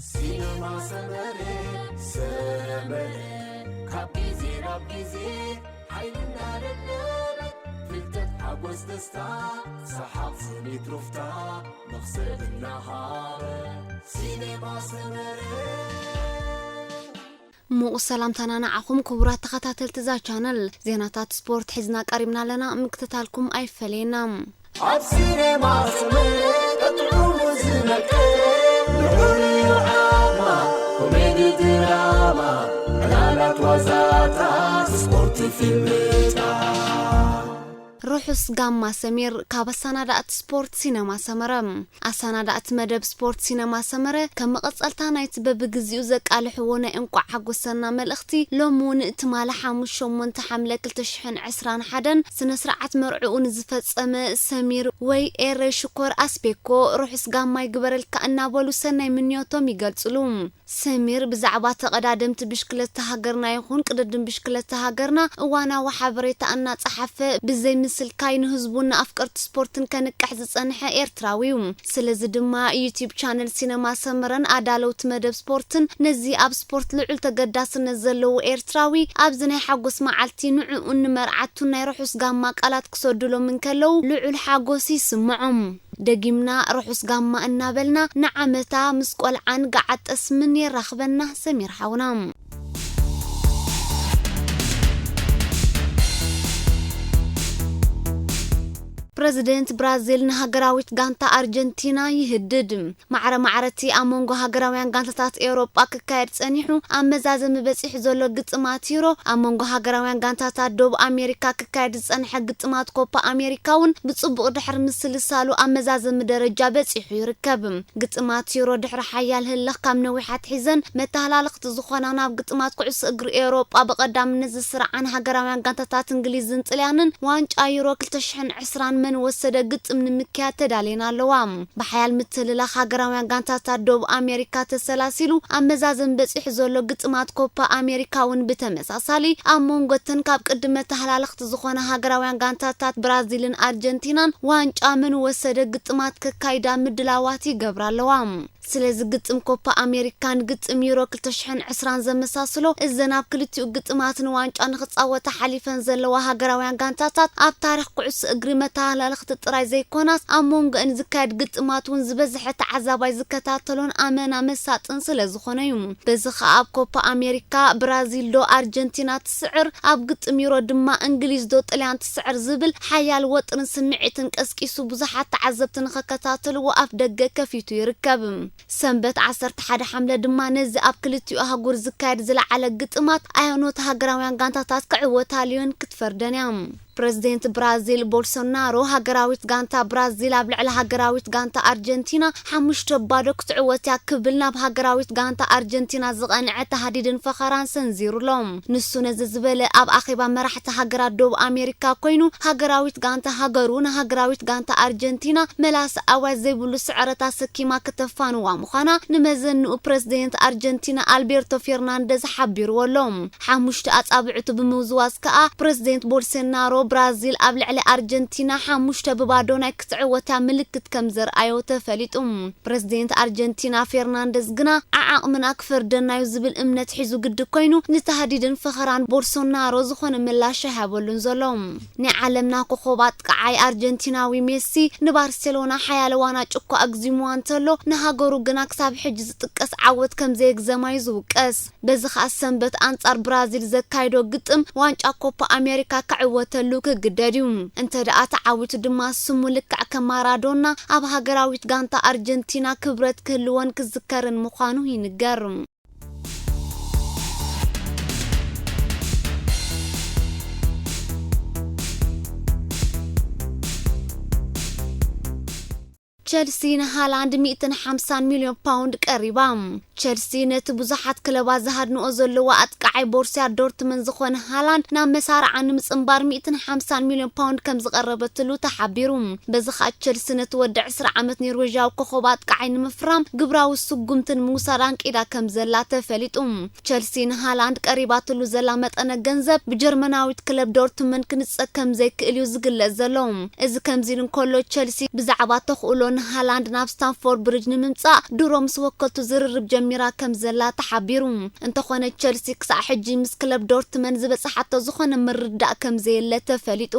ሲነማ ሰመረ፣ ሰመረ፣ ካብ ግዜ ናብ ግዜ ሓይልና ደለበ፣ ፍልጠት ሓጎስ ደስታ፣ ሰሓቕ ስኒት ሩፍታ፣ መኽሰብ እናሃበ፣ ሲነማ ሰመረ። ምቑ ሰላምታና ንዓኹም ክቡራት ተኸታተልቲ እዛ ቻነል። ዜናታት ስፖርት ሒዝና ቀሪብና ኣለና፣ ምክትታልኩም ኣይፈለየና። ኣብ ሲኔማ ስምዒት ጥዑሙ ዝነቅል ልዑል እዩ ዓቕማ። ኮሜዲ ድራማ፣ ዕላላት ዋዛታት፣ ስፖርት ፊልምታት። ርሑስ ጋማ ሰሚር ካብ ኣሰናዳእቲ ስፖርት ሲነማ ሰመረ። ኣሰናዳእቲ መደብ ስፖርት ሲነማ ሰመረ ከም መቐጸልታ ናይቲ በብግዜኡ ዘቃልሕዎ ናይ እንቋዕ ሓጎሰና መልእኽቲ፣ ሎሚ እውን ትማሊ ሓሙስ ሸሞንተ ሓምለ ክልተ ሽሕን ዕስራን ሓደን ስነ ስርዓት መርዕኡ ንዝፈጸመ ሰሚር ወይ ኤረ ሽኮር ኣስቤኮ ርሑስ ጋማ ይግበረልካ እናበሉ ሰናይ ምንዮቶም ይገልጽሉ። ሰሚር ብዛዕባ ተቐዳደምቲ ብሽክለታ ሃገርና ይኹን ቅድድም ብሽክለታ ሃገርና እዋናዊ ሓበሬታ እናጸሓፈ ብዘይ ምስልካይ ንህዝቡን ንኣፍቀርቲ ስፖርትን ከንቅሕ ዝጸንሐ ኤርትራዊ እዩ። ስለዚ ድማ ዩቲዩብ ቻነል ሲነማ ሰመረን ኣዳለውቲ መደብ ስፖርትን ነዚ ኣብ ስፖርት ልዑል ተገዳስነት ዘለዎ ኤርትራዊ ኣብዚ ናይ ሓጎስ መዓልቲ ንዕኡን ንመርዓቱን ናይ ርሑስ ጋማ ቃላት ክሰዱሎም እንከለዉ ልዑል ሓጎስ ይስምዖም። ደጊምና ርሑስ ጋማ እናበልና ንዓመታ ምስ ቆልዓን ገዓት ጠስምን የራኽበና ሰሚር ሓውና። ፕረዚደንት ብራዚል ንሃገራዊት ጋንታ ኣርጀንቲና ይህድድ። ማዕረ ማዕረቲ ኣብ መንጎ ሃገራውያን ጋንታታት ኤውሮጳ ክካየድ ጸኒሑ ኣብ መዛዘሚ በጺሑ ዘሎ ግጥማት ዩሮ ኣብ መንጎ ሃገራውያን ጋንታታት ደቡብ ኣሜሪካ ክካየድ ዝጸንሐ ግጥማት ኮፓ ኣሜሪካ እውን ብጽቡቕ ድሕሪ ምስልሳሉ ኣብ መዛዘሚ ደረጃ በጺሑ ይርከብ። ግጥማት ዩሮ ድሕሪ ሓያል ህልኽ ካብ ነዊሕ ኣትሒዘን መተሃላለኽቲ ዝኾና ናብ ግጥማት ኩዕሶ እግሪ ኤውሮጳ ብቐዳምነት ዝስርዓን ሃገራውያን ጋንታታት እንግሊዝን ጥልያንን ዋንጫ ዩሮ ክልተ ሽሕን ዕስራን መን ወሰደ ግጥም ንምክያድ ተዳልየን ኣለዋ። ብሓያል ምትልላኽ ሃገራውያን ጋንታታት ደቡብ ኣሜሪካ ተሰላሲሉ ኣብ መዛዘሚ በጺሑ ዘሎ ግጥማት ኮፓ ኣሜሪካ እውን ብተመሳሳሊ ኣብ መንጎተን ካብ ቅድመ ተሃላለኽቲ ዝኾና ሃገራውያን ጋንታታት ብራዚልን ኣርጀንቲናን ዋንጫ መን ወሰደ ግጥማት ከካይዳ ምድላዋት ይገብራ ኣለዋ። ስለዚ ግጥም ኮፓ ኣሜሪካን ግጥም ዩሮ ክልተ ሽሕን ዕስራን ዘመሳስሎ፣ እዘን ኣብ ክልቲኡ ግጥማት ንዋንጫ ንኽጻወታ ሓሊፈን ዘለዋ ሃገራውያን ጋንታታት ኣብ ታሪኽ ኩዕሶ እግሪ መተሃላለኽቲ ጥራይ ዘይኮናስ ኣብ መንጎአን ዝካየድ ግጥማት እውን ዝበዝሐ ተዓዛባይ ዝከታተሎን ኣመና መሳጥን ስለ ዝኾነ እዩ። በዚ ኸኣ ኣብ ኮፓ ኣሜሪካ ብራዚል ዶ ኣርጀንቲና ትስዕር፣ ኣብ ግጥም ዩሮ ድማ እንግሊዝ ዶ ጥልያን ትስዕር ዝብል ሓያል ወጥርን ስምዒትን ቀስቂሱ ብዙሓት ተዓዘብቲ ንኸከታተልዎ ኣፍ ደገ ከፊቱ ይርከብ። ሰንበት ዓሰርተ ሓደ ሓምለ ድማ ነዚ ኣብ ክልቲኡ ኣህጉር ዝካየድ ዝለዓለ ግጥማት ኣየኖት ሃገራውያን ጋንታታት ክዕወታሉዮን ክትፈርደን እያ። ፕረዚደንት ብራዚል ቦልሶናሮ ሃገራዊት ጋንታ ብራዚል ኣብ ልዕሊ ሃገራዊት ጋንታ ኣርጀንቲና ሓሙሽተ ባዶ ክትዕወት እያ ክብል ናብ ሃገራዊት ጋንታ ኣርጀንቲና ዝቐንዐ ተሃዲድን ፈኸራን ሰንዚሩሎም። ንሱ ነዚ ዝበለ ኣብ ኣኼባ መራሕቲ ሃገራት ደቡብ ኣሜሪካ ኮይኑ ሃገራዊት ጋንታ ሃገሩ ንሃገራዊት ጋንታ ኣርጀንቲና መላስ ኣዋጅ ዘይብሉ ስዕረት ኣሰኪማ ክተፋንዋ ምዃና ንመዘንኡ ፕረዚደንት ኣርጀንቲና ኣልቤርቶ ፌርናንደዝ ሓቢርዎ ኣሎ። ሓሙሽተ ኣጻብዕቱ ብምውዝዋዝ ከኣ ፕረዚደንት ቦልሶናሮ ብራዚል ኣብ ልዕሊ ኣርጀንቲና ሓሙሽተ ብባዶ ናይ ክትዕወታ ምልክት ከም ዘርኣዮ ተፈሊጡ። ፕረዚደንት ኣርጀንቲና ፌርናንደዝ ግና ዓዓቕምና ክፈርደናዩ ዝብል እምነት ሒዙ ግዲ ኮይኑ ንታህዲድን ፈኸራን ቦልሶናሮ ዝኾነ ምላሽ ኣይሃበሉን ዘሎ። ናይ ዓለምና ኮኾብ ኣጥቃዓይ ኣርጀንቲናዊ ሜሲ ንባርሴሎና ሓያለ ዋና ጭኳ ኣግዚምዋ እንተሎ ንሃገሩ ግና ክሳብ ሕጂ ዝጥቀስ ዓወት ከም ዘየግዘማዩ ዝውቀስ። በዚ ኸኣ ሰንበት ኣንጻር ብራዚል ዘካይዶ ግጥም ዋንጫ ኮፓ ኣሜሪካ ክዕወተሉ ክግደድ እዩ። እንተ ደኣ ተዓዊቱ ድማ ስሙ ልክዕ ከም ማራዶና ኣብ ሃገራዊት ጋንታ ኣርጀንቲና ክብረት ክህልዎን ክዝከርን ምዃኑ ይንገር። ቸልሲ ንሃላንድ ሚእትን ሓምሳን ሚልዮን ፓውንድ ቀሪባ። ቸልሲ ነቲ ብዙሓት ክለባት ዝሃድንኦ ዘለዋ ኣጥቃዓይ ቦርሲያ ዶርትመን ዝኾነ ሃላንድ ናብ መሳርዓ ንምጽንባር ሚእትን ሓምሳን ሚልዮን ፓውንድ ከም ዝቐረበትሉ ተሓቢሩ። በዚ ኸኣ ቸልሲ ነቲ ወዲ ዕስራ ዓመት ኖርዌዥያዊ ኮኾብ ኣጥቃዓይ ንምፍራም ግብራዊ ስጉምቲ ንምውሳድ ኣንቂዳ ከም ዘላ ተፈሊጡ። ቸልሲ ንሃላንድ ቀሪባትሉ ዘላ መጠነ ገንዘብ ብጀርመናዊት ክለብ ዶርትመን ክንጸግ ከም ዘይክእል እዩ ዝግለጽ ዘሎ። እዚ ከምዚ ኢሉ እንከሎ ቸልሲ ብዛዕባ ተኽእሎ ንሃላንድ ናብ ስታንፎርድ ብሪጅ ንምምጻእ ድሮ ምስ ወከልቱ ዝርርብ ጀሚራ ከም ዘላ ተሓቢሩ። እንተኾነ፣ ቸልሲ ክሳዕ ሕጂ ምስ ክለብ ዶርትመን ዝበጽሓቶ ዝኾነ ምርዳእ ከም ዘየለ ተፈሊጡ።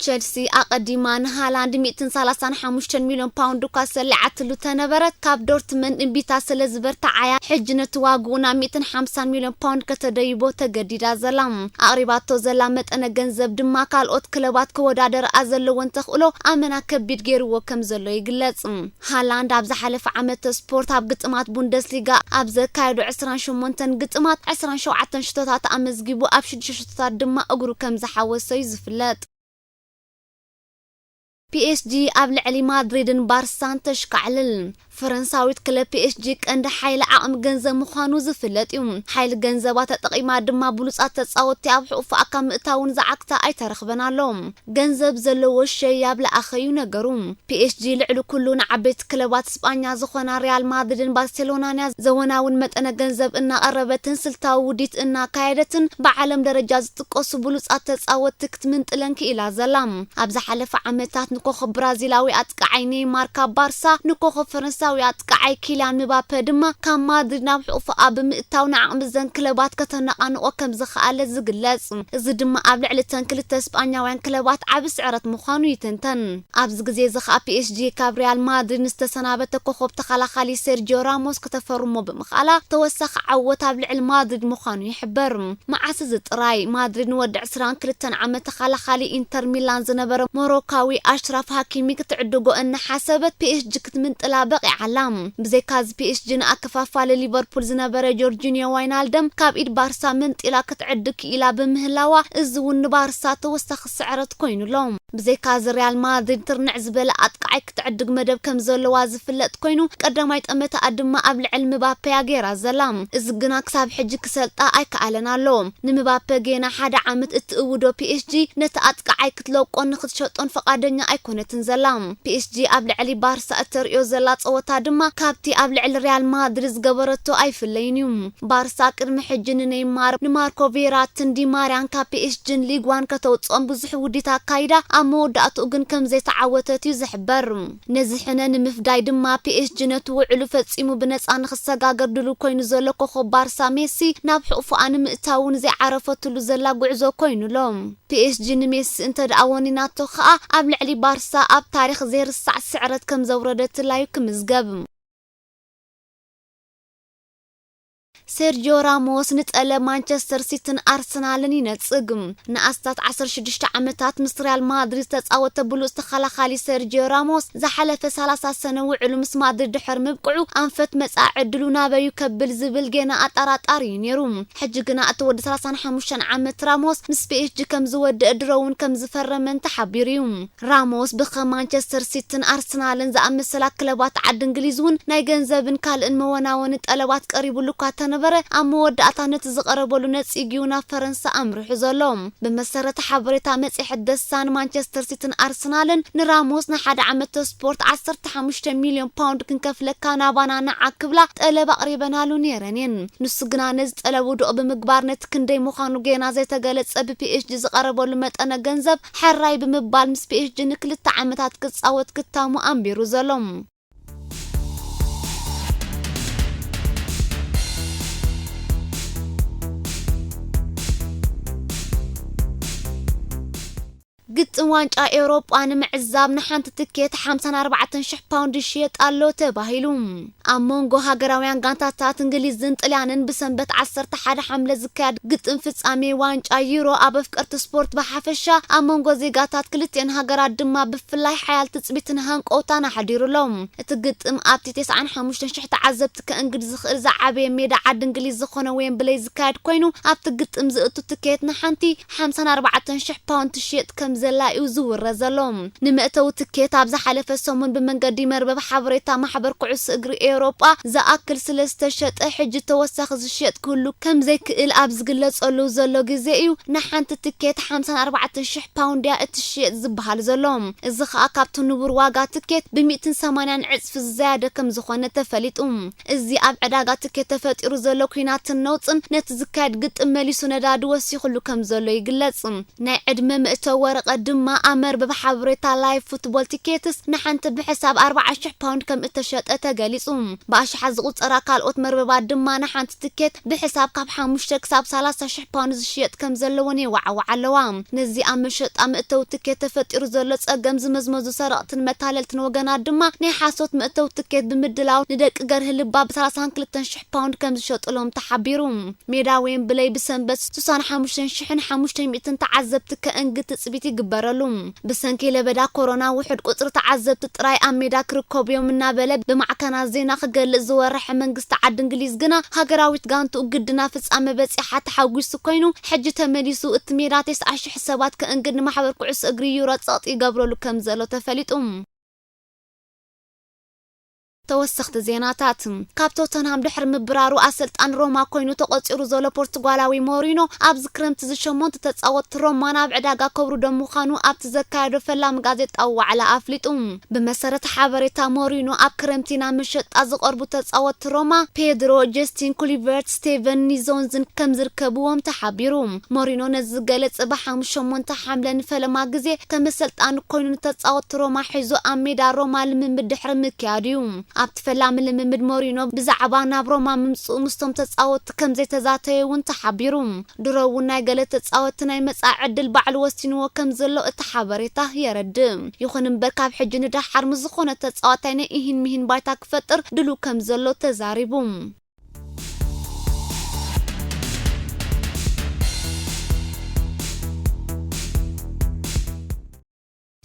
ቸልሲ ኣቐዲማ ንሃላንድ ሚእትን ሰላሳን ሓሙሽተን ሚልዮን ፓውንድ እኳ ሰሊዓትሉ ተነበረት፣ ካብ ዶርትመን እምቢታ ስለ ዝበርትዓያ፣ ሕጂ ነቲ ዋግኡ ናብ ሚእትን ሓምሳን ሚልዮን ፓውንድ ከተደይቦ ተገዲዳ ዘላ። ኣቕሪባቶ ዘላ መጠነ ገንዘብ ድማ፣ ካልኦት ክለባት ክወዳደርኣ ዘለወን ተኽእሎ ኣመና ከቢድ ገይርዎ ከም ዘሎ ይግለጽ። ሃላንድ ኣብ ዝሓለፈ ዓመተ ስፖርት ኣብ ግጥማት ቡንደስሊጋ ኣብ ዘካየዶ ዕስራን ሸሞንተን ግጥማት ዕስራን ሸውዓተን ሽቶታት ኣመዝጊቡ፣ ኣብ ሽዱሽተ ሽቶታት ድማ እግሩ ከም ዝሓወሶ እዩ ዝፍለጥ። ፒኤስጂ ኣብ ልዕሊ ማድሪድን ባርሳን ተሽካዕልል። ፈረንሳዊት ክለብ ፒኤስጂ ቀንዲ ሓይሊ ዓቕሚ ገንዘብ ምዃኑ ዝፍለጥ እዩ። ሓይሊ ገንዘባ ተጠቒማ ድማ ብሉጻት ተጻወትቲ ኣብ ሕቑፋኣ ካብ ምእታውን ዝዓግታ ኣይተረኽበን ኣሎ። ገንዘብ ዘለዎ ሸያብ ለኣኸ እዩ ነገሩ። ፒኤስጂ ልዕሊ ኩሉ ንዓበይቲ ክለባት ስጳኛ ዝኾና ሪያል ማድሪድን ባርሴሎናን እያ ዘወናውን መጠነ ገንዘብ እናቐረበትን ስልታዊ ውዲት እናካየደትን፣ ብዓለም ደረጃ ዝጥቀሱ ብሉጻት ተጻወትቲ ክትምንጥለን ክኢላ ዘላ። ኣብ ዝሓለፈ ዓመታት ንኮኸብ ብራዚላዊ ኣጥቃዓይ ኔይማር ካብ ባርሳ፣ ንኮኸብ ፈረንሳዊ ኣጥቃዓይ ኪልያን ምባፐ ድማ ካብ ማድሪድ ናብ ሕቑፋኣ ብምእታው፣ ንዓቕሚ እዘን ክለባት ከተነቓንቖ ከም ዝኸኣለ ዝግለጽ። እዚ ድማ ኣብ ልዕሊ እተን ክልተ ስጳኛውያን ክለባት ዓቢ ስዕረት ምዃኑ ይትንተን። ኣብዚ ግዜ እዚ ኸኣ ፒኤስጂ ካብ ሪያል ማድሪድ ንዝተሰናበተ ኮኸብ ተኸላኻሊ ሴርጂዮ ራሞስ ከተፈርሞ ብምኽኣላ፣ ተወሳኺ ዓወት ኣብ ልዕሊ ማድሪድ ምዃኑ ይሕበር። መዓስ እዚ ጥራይ፣ ማድሪድ ንወዲ ዕስራን ክልተን ዓመት ተኸላኻሊ ኢንተር ሚላን ዝነበረ ሞሮካዊ ኣሽራፍ ሃኪሚ ክትዕድጎ እናሓሰበት፣ ፒኤስጂ ክትምንጥላ በቒዓ ኣላ። ብዘይካዚ፣ ፒኤስጂ ንኣከፋፋሊ ሊቨርፑል ዝነበረ ጆርጂንዮ ዋይናልደም ካብ ኢድ ባርሳ መንጢላ ክትዕድግ ክኢላ ብምህላዋ፣ እዚ እውን ንባርሳ ተወሳኺ ስዕረት ኮይኑ ኣሎ። ብዘይካዚ፣ ሪያል ማድሪድ ትርንዕ ዝበለ ኣጥቃዓይ ክትዕድግ መደብ ከም ዘለዋ ዝፍለጥ ኮይኑ፣ ቀዳማይ ጠመታኣ ድማ ኣብ ልዕሊ ምባፔ እያ ገይራ ዘላ። እዚ ግና ክሳብ ሕጂ ክሰልጣ ኣይከኣለን ኣሎ። ንምባፔ ጌና ሓደ ዓመት እትእውዶ ፒኤስጂ፣ ነቲ ኣጥቃዓይ ክትለቆን ንክትሸጦን ፈቓደኛ ኣይኮነትን ዘላ። ፒኤስጂ ኣብ ልዕሊ ባርሳ እተርእዮ ዘላ ጸወታ ድማ ካብቲ ኣብ ልዕሊ ሪያል ማድሪድ ዝገበረቶ ኣይፍለይን እዩ። ባርሳ ቅድሚ ሕጂ ንኔይማር፣ ንማርኮ ቬራትን ዲማርያን ካብ ፒኤስጂን ሊግ ዋን ከተውጽኦም ብዙሕ ውዲት ኣካይዳ፣ ኣብ መወዳእትኡ ግን ከም ዘይተዓወተት እዩ ዝሕበር። ነዚ ሕነ ንምፍዳይ ድማ፣ ፒኤስጂ ነቲ ውዕሉ ፈጺሙ ብነጻ ንክሰጋገር ድሉው ኮይኑ ዘሎ ኮኸብ ባርሳ ሜሲ፣ ናብ ሕቑፎኣ ንምእታው ንዘይዓረፈትሉ ዘላ ጉዕዞ ኮይኑ ኣሎ። ፒኤስጂ ንሜሲ እንተ ደኣ ወኒናቶ ኸኣ፣ ኣብ ልዕሊ ባርሳ ኣብ ታሪኽ ዘይርሳዕ ስዕረት ከም ዘውረደትላ እዩ ክምዝገብ። ሴርጂዮ ራሞስ ንጠለብ ማንቸስተር ሲቲን ኣርሰናልን ይነጽግ። ንኣስታት ዓሰርተ ሽዱሽተ ዓመታት ምስ ሪያል ማድሪድ ዝተጻወተ ብሉጽ ተኸላኻሊ ሴርጂዮ ራሞስ፣ ዝሓለፈ ሰላሳ ሰነ ውዕሉ ምስ ማድሪድ ድሕሪ ምብቅዑ፣ ኣንፈት መጻኢ ዕድሉ ናበዩ ከብል ዝብል ጌና ኣጠራጣሪ እዩ ነይሩ። ሕጂ ግና እቲ ወዲ ሰላሳን ሓሙሽተን ዓመት ራሞስ ምስ ፒኤስጂ ከም ዝወድእ ድሮ እውን ከም ዝፈረመን ተሓቢሩ እዩ። ራሞስ ብኸም ማንቸስተር ሲቲን ኣርሰናልን ዝኣመሰላ ክለባት ዓዲ እንግሊዝ እውን ናይ ገንዘብን ካልእን መወናወኒ ጠለባት ቀሪቡሉ እኳ ተነበረ፣ ኣብ መወዳእታ ነቲ ዝቐረበሉ ነጺጉ እዩ ናብ ፈረንሳ ኣምሪሑ ዘሎ። ብመሰረት ሓበሬታ መጽሔት ደሳን፣ ማንቸስተር ሲቲን ኣርሰናልን ንራሞስ ንሓደ ዓመት ስፖርት ዓሰርተ ሓሙሽተ ሚልዮን ፓውንድ ክንከፍለካ ናባና ንዓ ክብላ ጠለብ ኣቕሪበናሉ ነይረን እየን። ንሱ ግና ነዚ ጠለብ ውዱቕ ብምግባር፣ ነቲ ክንደይ ምዃኑ ጌና ዘይተገለጸ ብፒኤስጂ ዝቐረበሉ መጠነ ገንዘብ ሕራይ ብምባል፣ ምስ ፒኤስጂ ንክልተ ዓመታት ክጻወት ክታሙ ኣንቢሩ ዘሎ። ግጥም ዋንጫ ኤውሮጳ ንምዕዛብ ንሓንቲ ትኬት ሓምሳን ኣርባዕተን ሽሕ ፓውንድ ይሽየጥ ኣሎ ተባሂሉ። ኣብ መንጎ ሃገራውያን ጋንታታት እንግሊዝን ጥልያንን ብሰንበት ዓሰርተ ሓደ ሓምለ ዝካየድ ግጥም ፍጻሜ ዋንጫ ዩሮ፣ ኣብ ኣፍቀርቲ ስፖርት ብሓፈሻ፣ ኣብ መንጎ ዜጋታት ክልቲኤን ሃገራት ድማ ብፍላይ ሓያል ትጽቢትን ሃንቀውታን ኣሕዲሩ ኣሎ። እቲ ግጥም ኣብቲ ተስዓን ሓሙሽተን ሽሕ ተዓዘብቲ ከእንግድ ዝኽእል ዝዓበየ ሜዳ ዓዲ እንግሊዝ ዝኾነ ዌምብለይ ዝካየድ ኮይኑ፣ ኣብቲ ግጥም ዝእቱ ትኬት ንሓንቲ ሓምሳን ኣርባዕተን ሽሕ ፓውንድ ትሽየጥ ከም ዘላ እዩ ዝውረ ዘሎ። ንመእተዊ ትኬት ኣብ ዝሓለፈ ሰሙን ብመንገዲ መርበብ ሓበሬታ ማሕበር ኩዕሶ እግሪ ኤውሮጳ ዝኣክል ስለ ዝተሸጠ፣ ሕጂ ተወሳኺ ዝሽየጥ ክህሉ ከም ዘይክእል ኣብ ዝግለጸሉ ዘሎ ግዜ እዩ ንሓንቲ ትኬት ሓምሳን ኣርባዕተን ሽሕ ፓውንድ እያ እትሽየጥ ዝበሃል ዘሎ። እዚ ኸኣ ካብቲ ንቡር ዋጋ ትኬት ብሚእትን ሰማንያን ዕጽፊ ዝዘያደ ከም ዝኾነ ተፈሊጡ። እዚ ኣብ ዕዳጋ ትኬት ተፈጢሩ ዘሎ ኲናትን ነውጽን፣ ነቲ ዝካየድ ግጥም መሊሱ ነዳዲ ወሲኹሉ ከም ዘሎ ይግለጽ። ናይ ዕድመ መእተዊ ወረቐት ድማ ኣብ መርበብ ሓበሬታ ላይቭ ፉትቦል ቲኬትስ ንሓንቲ ብሕሳብ ኣርባዓ ሽሕ ፓውንድ ከም እተሸጠ ተገሊጹ። ብኣሽሓት ዝቑጸራ ካልኦት መርበባት ድማ ንሓንቲ ትኬት ብሕሳብ ካብ ሓሙሽተ ክሳብ ሰላሳ ሽሕ ፓውንድ ዝሽየጥ ከም ዘለወን የዋዓውዓ ኣለዋ። ነዚ ኣብ መሸጣ መእተዊ ትኬት ተፈጢሩ ዘሎ ጸገም ዝመዝመዙ ሰረቕትን መታለልትን ወገናት ድማ ናይ ሓሶት መእተዊ ትኬት ብምድላው ንደቂ ገርሂ ልባ ብ ሰላሳ ክልተ ሽሕ ፓውንድ ከም ዝሸጡሎም ተሓቢሩ። ሜዳ ዌምብለይ ብሰንበት ስሳን ሓሙሽተን ሽሕን ሓሙሽተ ሚእትን ተዓዘብቲ ከእንግድ ትጽቢት ይግበረሉ። ብሰንኪ ለበዳ ኮሮና ውሑድ ቁጽሪ ተዓዘብቲ ጥራይ ኣብ ሜዳ ክርከቡ እዮም እናበለ ብማዕከናት ዜና ክገልጽ ዝወረሐ መንግስቲ ዓዲ እንግሊዝ ግና ሃገራዊት ጋንትኡ ግድና ፍጻመ በጺሓ ተሓጒሱ ኮይኑ ሕጂ ተመሊሱ እቲ ሜዳ ተስዓ ሽሕ ሰባት ከእንግድ ንማሕበር ኩዕሶ እግሪ ዩሮ ጸቕጢ ይገብረሉ ከም ዘሎ ተፈሊጡ። ተወሰኽቲ ዜናታት። ካብ ቶተንሃም ድሕሪ ምብራሩ ኣሰልጣን ሮማ ኮይኑ ተቖጺሩ ዘሎ ፖርቱጋላዊ ሞሪኖ ኣብዚ ክረምቲ ዝሸሞንተ ተጻወትቲ ሮማ ናብ ዕዳጋ ከውርዶ ምዃኑ ኣብቲ ዘካየዶ ፈላሚ ጋዜጣዊ ዋዕላ ኣፍሊጡ። ብመሰረት ሓበሬታ ሞሪኖ ኣብ ክረምቲ ናብ መሸጣ ዝቐርቡ ተጻወትቲ ሮማ ፔድሮ፣ ጀስቲን ኩሊቨርት፣ ስቴቨን ኒዞንዝን ከም ዝርከብዎም ተሓቢሩ። ሞሪኖ ነዚ ዝገለጸ ብሓሙሽተ ሸሞንተ ሓምለ ንፈለማ ግዜ ከም ኣሰልጣኒ ኮይኑ ንተጻወትቲ ሮማ ሒዙ ኣብ ሜዳ ሮማ ልምምድ ድሕሪ ምክያዱ እዩ። ኣብቲ ፈላሚ ልምምድ ሞሪኖ ብዛዕባ ናብ ሮማ ምምጽኡ ምስቶም ተጻወትቲ ከም ዘይተዛተየ እውን ተሓቢሩ። ድሮ እውን ናይ ገለ ተጻወትቲ ናይ መጻኢ ዕድል ባዕሉ ወሲንዎ ከም ዘሎ እቲ ሓበሬታ የረድእ። ይኹን እምበር ካብ ሕጂ ንደሓር ምስ ዝኾነ ተጻዋታይ ናይ ኢሂን ሚሂን ባይታ ክፈጥር ድሉ ከም ዘሎ ተዛሪቡ።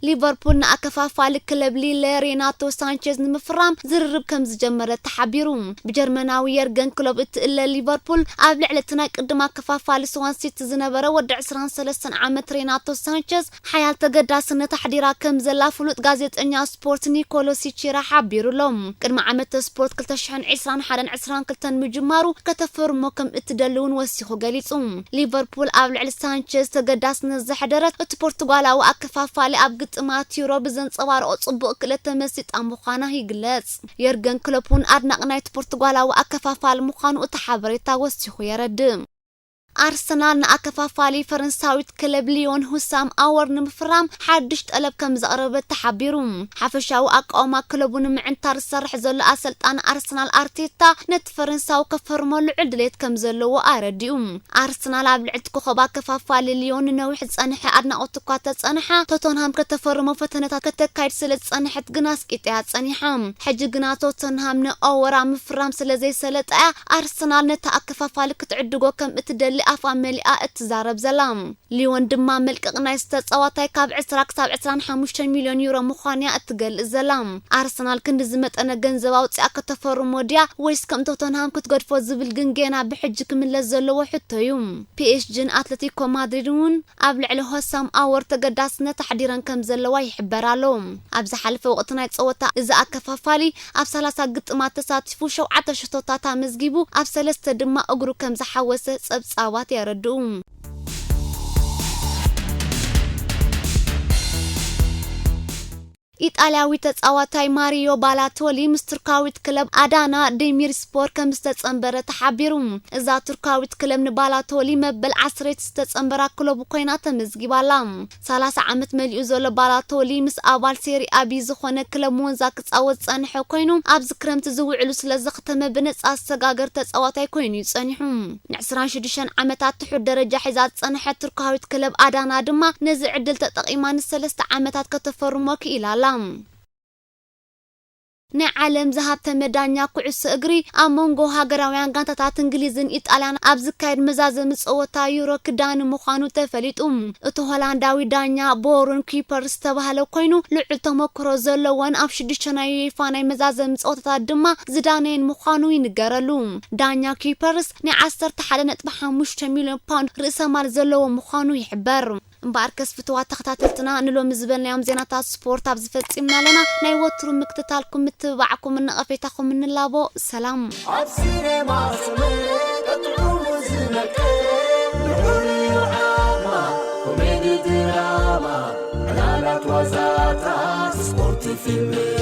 ሊቨርፑል ንኣከፋፋሊ ክለብ ሊለ ሬናቶ ሳንቼዝ ንምፍራም ዝርርብ ከም ዝጀመረ ተሓቢሩ። ብጀርመናዊ የርገን ክሎፕ እትእለ ሊቨርፑል ኣብ ልዕሊ እቲ ናይ ቅድም ኣከፋፋሊ ስዋን ሲቲ ዝነበረ ወዲ ዕስራን ሰለስተን ዓመት ሬናቶ ሳንቼዝ ሓያል ተገዳስነት ኣሕዲራ ከም ዘላ ፍሉጥ ጋዜጠኛ ስፖርት ኒኮሎ ሲቺራ ሓቢሩ ኣሎ። ቅድሚ ዓመተ ስፖርት ክልተ ሽሕን ዕስራን ሓደን ዕስራን ክልተን ምጅማሩ ከተፈርሞ ከም እትደሊ እውን ወሲኹ ገሊጹ። ሊቨርፑል ኣብ ልዕሊ ሳንቼዝ ተገዳስነት ዘሕደረት እቲ ፖርቱጋላዊ ኣከፋፋሊ ኣብ ግጥማት ዩሮ ብዘንጸባረቖ ጽቡቕ ክእለት ተመሲጣ ምዃና ይግለጽ። የርገን ክሎፕ እውን ኣድናቒ ናይቲ ፖርቱጋላዊ ኣከፋፋሊ ምዃኑ እቲ ሓበሬታ ወሲኹ የረድእ። ኣርሰናል ንኣከፋፋሊ ፈረንሳዊት ክለብ ሊዮን ሁሳም ኣወር ንምፍራም ሓድሽ ጠለብ ከም ዘቕረበ ተሓቢሩ። ሓፈሻዊ ኣቃውማ ክለቡ ንምዕንታር ዝሰርሕ ዘሎ ኣሰልጣኒ ኣርሰናል ኣርቴታ ነቲ ፈረንሳዊ ከፈርሞ ልዑል ድሌት ከም ዘለዎ ኣረዲኡ። ኣርሰናል ኣብ ልዕሊ ኮኸብ ኣከፋፋሊ ሊዮን ንነዊሕ ዝጸንሐ ኣድናቖት እኳ ተጸንሓ፣ ቶተንሃም ከተፈርሞ ፈተነታት ከተካይድ ስለ ዝጸንሐት ግና ኣስቂጥያ ጸኒሓ። ሕጂ ግና ቶተንሃም ንኦወራ ምፍራም ስለ ዘይሰለጠያ፣ ኣርሰናል ነታ ኣከፋፋሊ ክትዕድጎ ከም እትደሊ ኣፋ መሊኣ እትዛረብ ዘላ። ሊዮን ድማ መልቀቕ ናይ ዝተጻዋታይ ካብ ዕስራ ክሳብ ዕስራን ሓሙሽተ ሚልዮን ዩሮ ምዃንያ እትገልጽ ዘላ። ኣርሰናል ክንዲ ዝመጠነ ገንዘብ ኣውጺኣ ከተፈርሞ ድያ ወይስ ከም ቶተንሃም ክትገድፎ ዝብል ግን ጌና ብሕጂ ክምለስ ዘለዎ ሕቶ እዩ። ፒኤስጂን ኣትለቲኮ ማድሪድ እውን ኣብ ልዕሊ ሆሳም ኣወር ተገዳስነት ኣሕዲረን ከም ዘለዋ ይሕበር ኣሎ። ኣብ ዝሓለፈ ወቕቲ ናይ ጸወታ እዚ ኣከፋፋሊ ኣብ ሰላሳ ግጥማት ተሳቲፉ ሸውዓተ ሽቶታት ኣመዝጊቡ ኣብ ሰለስተ ድማ እግሩ ከም ዝሓወሰ ጸብጻባት የረድኡ። ኢጣልያዊ ተጻዋታይ ማሪዮ ባላቶሊ ምስ ቱርካዊት ክለብ ኣዳና ዴሚርስፖር ከም ዝተጸንበረ ተሓቢሩ። እዛ ቱርካዊት ክለብ ንባላቶሊ መበል ዓሰርተ ዝተጸንበራ ክለቡ ኮይና ተመዝጊባላ። ሰላሳ ዓመት መሊኡ ዘሎ ባላቶሊ ምስ ኣባል ሴሪ ኣቢ ዝኾነ ክለብ ሞንዛ ክጻወት ዝጸንሐ ኮይኑ ኣብዚ ክረምቲ ዝውዕሉ ስለ ዘኽተመ ብነጻ ዝሰጋገር ተጻዋታይ ኮይኑ እዩ ጸኒሑ። ንዕስራን ሽዱሽተን ዓመታት ትሑት ደረጃ ሒዛ ዝጸንሐት ቱርካዊት ክለብ ኣዳና ድማ ነዚ ዕድል ተጠቒማ ንሰለስተ ዓመታት ከተፈርሞ ክኢላ ኣላ። ናይ ዓለም ዝሃብተመ ዳኛ ኩዕሶ እግሪ ኣብ መንጎ ሃገራውያን ጋንታታት እንግሊዝን ኢጣልያን ኣብ ዝካየድ መዛዘሚ ጸወታ ዩሮ ክዳኒ ምዃኑ ተፈሊጡ። እቲ ሆላንዳዊ ዳኛ ቦሩን ኩፐር ዝተባህለ ኮይኑ ልዑል ተመክሮ ዘለዎን ኣብ ሽዱሽተ ናይ ዩኤፋ ናይ መዛዘሚ ጸወታታት ድማ ዝዳነየን ምዃኑ ይንገረሉ። ዳኛ ኩፐርስ ናይ ዓሰርተ ሓደ ነጥቢ ሓሙሽተ ሚልዮን ፓውንድ ርእሰ ማል ዘለዎ ምዃኑ ይሕበር። እምበኣርከስ ፍትዋት ተኸታተልትና ንሎሚ ዝበልናዮም ዜናታት ስፖርት ኣብዚ ፈጺምና ኣለና። ናይ ወትሩ ምክትታልኩም ምትብባዕኩምን ነቐፌታኹምን ንላቦ። ሰላም። ኣብ ሲኔማ ሰመረ ጥዑሙ ዝመቀ ልዑል ዓማ ኮሜዲ ድራማ ዕላላት ዋዛታት ስፖርት ፊልም